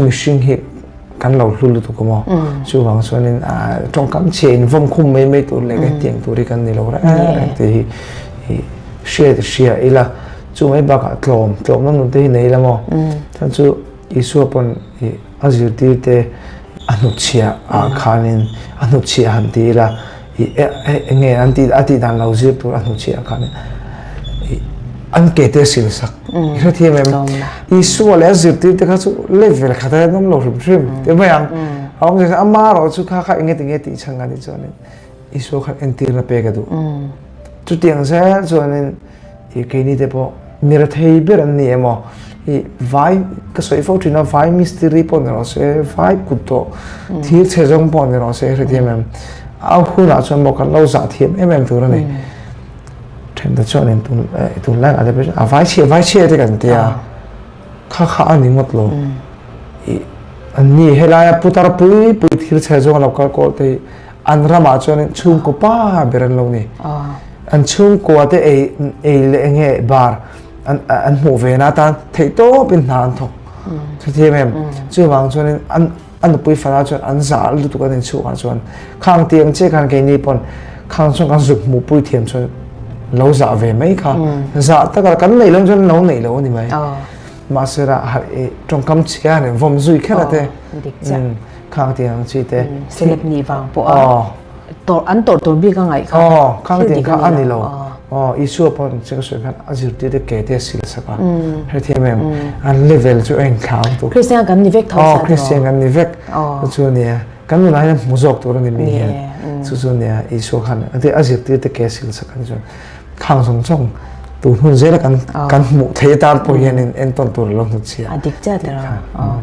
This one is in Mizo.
mihring hi kan lo hlu lutuk a maw? Chuvang chuanin tawngkam chhia invawm khum mai mai tur leh hetiang tur hi kan ni lo reng reng tih hi i hriat hria ila, chu mai bakah tlawm, tlawmna nun te hi nei ila maw? Chuan chu Isua pawn i a zirtir te a hnutchhiah ah khanin a hnutchhiah han ti ila i eng nge an tih a tih dan lo zir tur a hnutchhiah ah khanin i an ke te a sil sak i hrethiam em? Isua leh a zirtir te kha chu level khat a an awm lo hrim hrim ti mai ang a awm zia ama erawh chu kha kha eng nge tinge tih chhan ka tih chuanin Isua khan entirna pek a duh chutiang zel chuanin I keini te pawh mi rethei ber an ni emaw i vai ka sawi fo thin a vai mistiri pawh ni rawh se vai kut tawh thir chhe zawng pawh ni rawh se hrethiam em a hunah chuan maw kan lo zah thiam em em tur a ni then te chuan in tun tunlai ah te pawh a vai chhia vai chhia te kan tia kha kha a ni ngawt lo i an ni helaia putar pui pui thir chhe zawng a lo kal kawl te hi An ramah chuanin chhungkaw pa ber an lo ni. An chhungkua te ei ei leh eng nge bar an an hmuh ve na atan theih tawpin hna an thawk. Hrethiam em? Chuvang chuanin an a nupui fana chuan an zah lutuk an inchhungah chuan khang tiang che khan keini pawn khang chuan kan zuk hmuhpui thiam chuan lo zah ve mai kha. Zah taka kan neih loh chuan lo neih lo a ni mai. Mahse ra tawngkam chhia han invawm zui kher a te. Khang tiang ang chi te. Celeb nih vang pawh a tawrh an tawrh tur bik a ngaih kha. Aw khang tiang kha a ni lo. Aw Isua pawh che ka sawi khan a zirtir te ke te a sil sak a. Hrethiam em? An level chu a inthlau lutuk. Kristian kan ni vek tho sa tawh. Aw Kristian kan ni vek. Chu chu nia kan nunah hian hmu zawk tur a ni mi hian. Chu chu nia Isua khan a zirtir te ke a sil sak a ni chuan khang zawng zawng tun hun zela kan kan hmuh theih atan pawh hianin entawn tur a lo hnutchhiah. A dik chiah tawh.